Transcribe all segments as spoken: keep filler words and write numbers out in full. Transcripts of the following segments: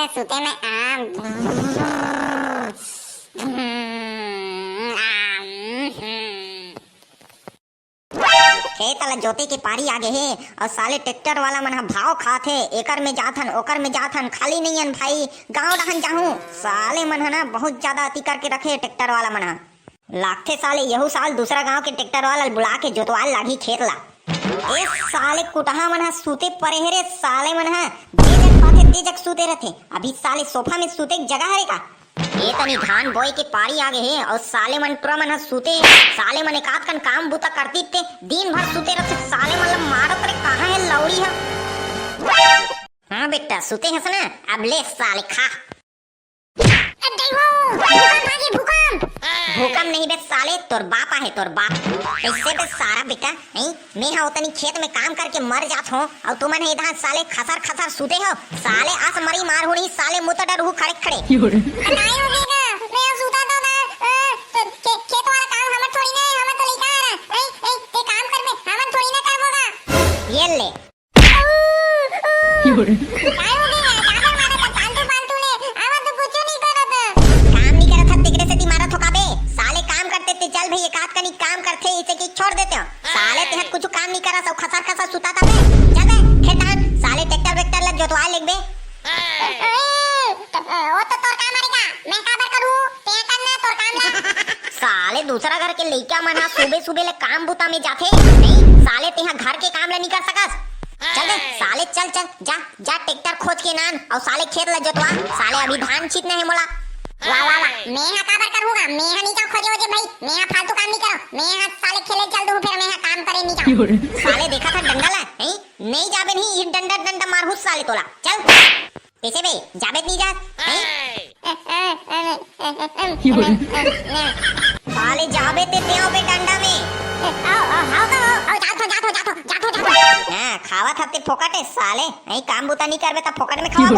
सूते में आम। खेत ला जोते के पारी आ गे हे, अउ साले ट्रैक्टर वाला मन ह भाव खात हे, एकर में जाथन, ओकर में जाथन, खाली नइ अन भाई, गांव डहन जाहूं। साले मन ह ना बहुत ज्यादा अति करके रखे ट्रैक्टर वाला मन ह। लागथे साले यहू साल दूसरा गांव के ट्रैक्टर वाला ल बुला के जोतवाल लागही खेत ला। ए साले कुटहा मन ह सूते परे हे रे, साले मन ह जे जग पाथे ते जग सूते रथे। अभी साले सोफा में सूते के जगह हरे का? ए तनी धान बोए के पारी आ गे हे अउ साले मन टुरा मन ह सूते हे। साले मन एकात कन काम बूता करती ते दिन भर सूते रथे। साले मन ल मारत रे कहाँ हे लौड़ी ह? हाँ बेटा सूते हस ना, अब ले साले खा। अरे हो, भूकंप आ गे, भूकंप। भूकंप नहीं बे साले, तोर बाप आहे तोर बाप। कैसे बे सारा बेटा, नहीं? मैं हा ओतनी खेत में काम करके मर जात हो, अउ तुमन हे इधर साले खसर खसर सूते हो। साले अस मरी मार हो नहीं, साले मुंह तो डर हूँ खड़े खड़े। नहीं होगे गा, मैं हा सूता तो था, अ, तो खे-, खेत वाला काम हमर थोड़ी ना है, हमर तो लइका है ना। ए, ए, ते काम कर बे, हमन थोड़ी ना करबो गा। ये ले। काय होगे गा? काबर मारत हस? फालतू, फालतू ले। आवा तो कुछू नहीं करत। काम नहीं करत हस, तेकरे सेती मारत हो का बे? साले काम करते ते चल भई, एकात कनी काम करते, इसे कि छोड़ देते हो। साले तेहा कुछू काम नहीं करस, अउ खसर खसर सुता था बे। चल बे, खेत डहन, साले ट्रैक्टर वैक्टर ला जोतवा लेग बे। ओ तो तोर काम हरे का? मैं काबर करूँ? तेहा करना तोर काम ला। साले दूसरा घर के लइका मन ह सुबह सुबह ले काम बुता में जाथे, नहीं? साले तेहा घर के काम ला नहीं कर सकस। चल बे, साले चल, चल, जा, जा ट्रैक्टर खोज के लान, अउ साले खेत ला जोतवा, साले अभी धान छीतना हे मोला। वाह, वाह, वाह, मैं हा काबर करहूँ गा, मैं हा नहीं जाऊँ खोजे वोजे भाई, मैं हा फालतू काम नहीं करूँ, मैं हा साले खेले चल दूँ, फिर मैं हा काम करे नहीं जाऊँ। साले देखा था डंडा ला, नहीं? नहीं जाबे नहीं, ये डंडा, डंडा मारहूँ साले तोला, चल। कैसे बे, जाबे नहीं जात, हैं? साले जाबे ते, ते बे डंडा में। आओ, आओ, आओ, आओ, आओ, जात हो, जात हो, जात हो, जात हो, जात हो। हाँ, खावा था ते फोकट है, साले। नहीं, काम बूता नहीं करबे, त फोकट में खवाबो।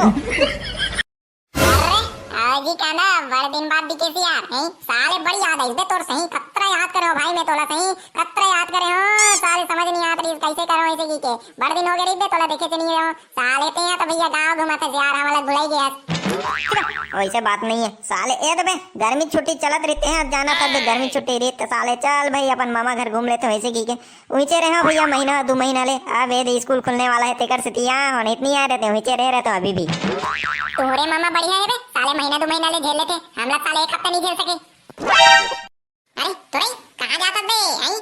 अरे, आज ही कहना, बड़े दिन बाद दिखे सी यार, हैं? साले बड़ी याद आई बे तोर सही, कतरा याद करे हो भाई, मैं तोला सही, कतरा याद करे हो, साले समझ नहीं आत रही, कैसे करो ऐसे की के। बड़े दिन हो गए रही बे, तोला देखे से नहीं हो। साले ते तो भैया गाँव घुमाते यार, हमला भुलाई गए हस। वैसे बात नहीं है, साले, ए तो बे, गर्मी छुट्टी चलत रहिथे, अब जाना था बे, गर्मी छुट्टी रहिथे, साले, चल भाई, अपन मामा घर घूम लेते, वैसे की के। उइचे रहे हो भैया, महीना दो महीना ले, अब ये दे स्कूल खुलने वाला है, तेकर से तिया हो, नहीं, इतनी आए रहते, उइचे रह रहते हो अभी भी। तोहरे मामा बढ़िया है बे, साले महीना दो महीना ले झेल लेते, हमला साले एक हफ्ता नहीं झेल सके। अरे, तोरे, कहाँ जात बे, हैं? ए,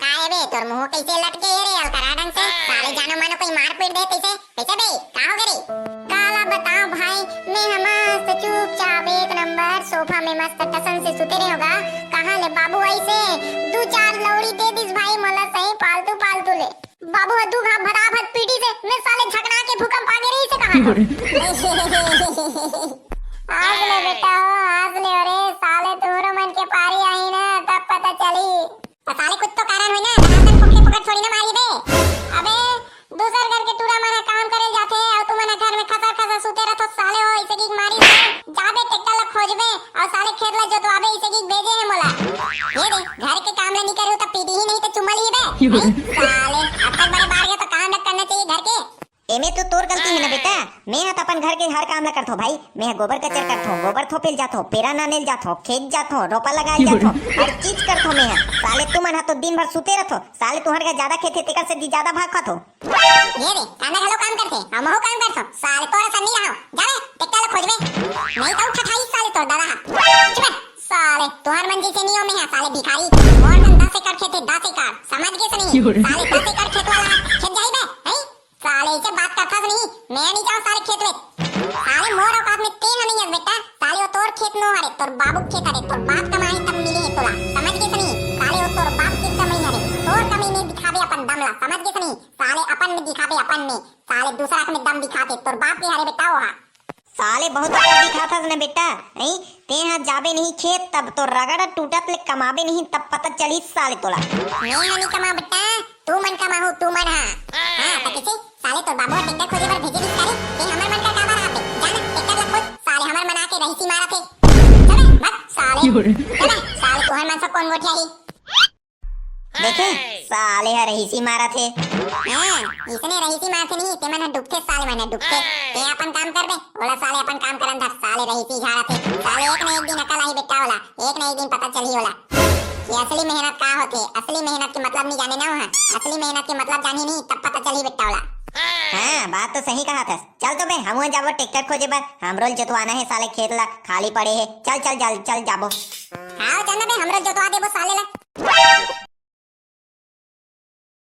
का है बे, तोर मुंह कैसे लटके है रे, अलकरा ढंग से? साले जानो मानो कोई मार पीट दे तैसे, कैसे बे, का हो गए रे? काला बताओ भाई, मैं हा मस्त चुपचाप एक नंबर सोफा में मस्त टसन से सुते रहे होगा, कहाँ ले बाबू ऐसे दू चार लौड़ी दे दिस भाई मोला सही पालतू पालतू ले। बाबू ह दू घा भदाभद पीटी से, मैं साले झकना के भूकंप आ गे रही से कहा था। हंस ले बेटा हो, हंस ले। अरे साले, तोहरो मन के पारी आही ना, तब पता चली। त साले कुछ तो कारण होई ना, दनादन फोकटे फोकट थोड़ी ना मारी बे। अबे दूसर घर के टूरा मन ह काम करे जाथे, अउ तुमन ह घर में खसर खसर सुते रथो साले हो, ऐसे की मारी से। जाबे ट्रैक्टर ला खोजबे, अउ साले खेत ला जोतवाबे, इसे की भेजे हे मोला। ये दे, घर के काम ला नहीं करे हो त पीटी ही नहीं त चुम्मा ली बे। हैं? साले, अब तक बड़े बाढ़ गए तो काम ला करना चाहिए घर के। एमे तो तोर गलती है ना बेटा, मैं ह त अपन घर के हर काम ला करथो भाई। मैं ह गोबर कचर करथो, गोबर थोपेल जाथो, पेरा नानेल जाथो, खेत जाथो, रोपा लगाए जाथो, हर चीज करथो मैं ह। साले तुमन ह तो दिन भर सुते रथो, साले तुहर का ज्यादा खेत है तेकर से ज्यादा भाग खाथो। ये रे, कांदा घलो काम करथे, हमहू काम करथो। साले तोरा सन नहीं रहो। जा रे, ट्रैक्टर ला खोजबे। नहीं तो उठा खाई साले तोर दादा हा। चुप बे, साले, तोहर मन जैसे नहीं हो मैं हा, साले भिखारी। मोर मन दस एकड़ खेत है, दस एकड़। समझ गे सनी? साले दस एकड़ खेत वाला हा, खेत जाई बे, हैं? साले ऐसे बात करथस नहीं, मैं नहीं जाऊँ साले खेत में। साले मोर औकात में ते नहीं है बेटा। साले वो तोर खेत नो हरे, तोर बाबू खेत हरे, तोर बाप कमाए तब मिले है तोला। समझ गे सनी? साले वो तोर बाप के कमाई हरे, तोर कमाई में दिखाबे अपन दम ला। समझ गे सनी? साले अपन में दिखाबे, अपन में। साले दूसरा के में दम दिखाते, तोर बाप के हरे बेटा वो हा। साले बहुत ऊपर दिखाथस न बेटा, हैं? ते हा जाबे नहीं खेत तब तो रगड़ टूटत ले कमाबे नहीं तब पता चली साले तोला। मैं हा नहीं कमा बेटा, तू मन कमाहू, तू मन हा। हाँ, त किसे? साले तोर बाबू हा ट्रैक्टर खोजे बर भेजे दिस करे, ते हमर मन का काबर आते? जा ना, ट्रैक्टर ला खोज, साले हमर मन आके रहीसी मारत हे। चल बे, भग, साले। चल बे, साले तुहर मन से कौन गोठियाही? देखे, साले ह रहीसी मारत हे। हाँ, इसने रहीसी मारथे नहीं, ते मन ह डुबथे, साले मन ह डुबथे। ते अपन काम करबे, ओला साले अपन काम करन धर, साले रहीसी झाड़त हे। साले एक न एक दिन अकल आही बेटा ओला, एक न एक दिन पता चलही ओला कि असली मेहनत का होथे। असली मेहनत के मतलब नहीं जाने ना ओह, असली मेहनत के मतलब जानही नहीं, तब पता चलही बेटा ओला। हाँ, बात तो सही कहा थस। चल तो बे, हमहू जाबो ट्रैक्टर खोजे बर, हमरो ल जोतवाना हे साले, खेत ला खाली पड़े हे। चल चल चल चल जाबो। हाँ, चल ना बे, हमरो ल जोतवा देबो साले ला।